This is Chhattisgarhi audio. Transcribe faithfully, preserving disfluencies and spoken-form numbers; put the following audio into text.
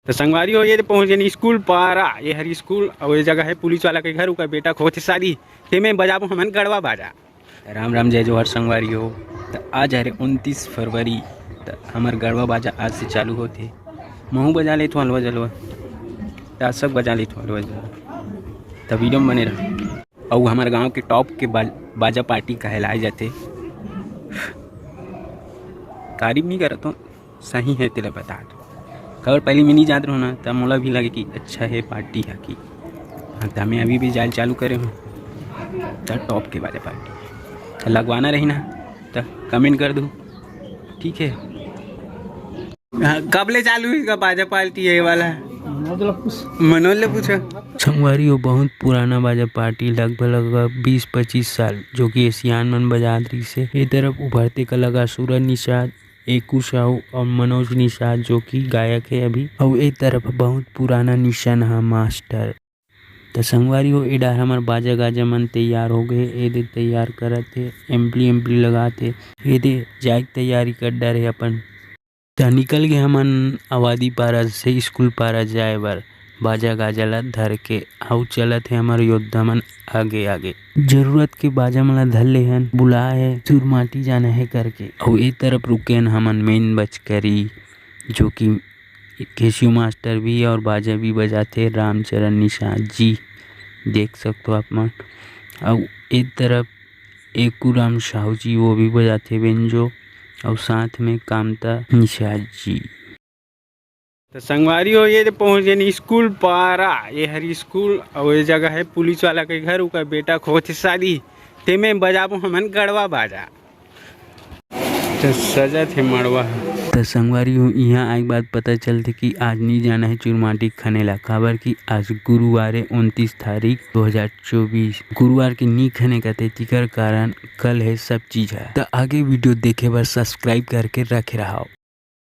त संगवारी हो, ये दे पहुँच गेन स्कूल पारा। ये हर स्कूल अउ ये जगह है पुलिस वाला के घर, उकर बेटा के होथे शादी, ते में बजाबो हमन गड़वा बाजा। राम राम, जय जोहार संगवारी हो। त आज हरे उनतीस फरवरी, त हमर गड़वा बाजा आज से चालू होथे। महू बजा लेथों अलवा जलवा, त सब बजा लेथों अलवा जलवा। त वीडियो में बने रह। अउ हमर गांव के टॉप के बा-, बाजा पार्टी कहलाए जाथे। तारीफ नहीं करत हों, सही है तेला बता दो। काबर पहली मैं नहीं जात रहूँ ना, तब मोला भी लगे कि अच्छा है पार्टी है कि। हाँ, त मैं अभी भी जाल चालू करे हूँ। त टॉप के बाजा पार्टी त लगवाना रही ना, त कमेंट कर दो, ठीक है। हाँ, कब ले चालू है इसका बाजा पार्टी है ये वाला? मनोज ला पूछ। मनोज ले पूछो। संगवारी हो, बहुत पुराना बाजा पार्टी, लगभग लगभग बीस पच्चीस साल, जो कि एशियान मन बजात रहिसे। ए तरफ उभरते कलाकार सूरज निषाद, एकू साहू और मनोज निषाद, जो कि गायक है अभी, और ए तरफ बहुत पुराना निशान हा मास्टर। त संगवारी हो, ए डार हमर बाजा गाजा मन तैयार हो गए। ए दे तैयार करत हे, एम्पली एम्पली लगात हे। ए दे जाए के तैयारी कर डारे अपन। त निकल गए हमन आबादी पारा से स्कूल पारा जाए बर, बाजा गाजा ला धर के। अउ चलत हे हमर योद्धा मन आगे आगे। जरूरत के बाजा मन ला धर ले हन, बुलाए हे, सुरमाटी जाना है करके। अउ ए तरफ रुके हन हमन मेन बचकरी, जो कि केशिव मास्टर भी और बाजा भी बजाते रामचरण निषाद जी, देख सकते हो आप मन। अउ एक तरफ एकू राम साहू जी, वो भी बजाते बेंजो, और साथ में कामता निषाद जी। तो संगवारी हो, ये दे पहुँच गेन स्कूल पारा। ये हर स्कूल और ये जगह है पुलिस वाला के घर, उकर बेटा के होथे शादी, ते में बजाबो हमन गड़वा बाजा। त सजत हे मड़वा ह। त संगवारी हो, इहाँ आए के बाद पता चलथे कि आज नी जाना है चुरमाटी खने ला, काबर कि आज गुरुवार है, उनतीस तारीख दो हज़ार चौबीस। गुरुवार के नी खने कथे, तिकर कारण कल है सब चीज है। त आगे वीडियो देखे बर सब्सक्राइब करके रखे रहो।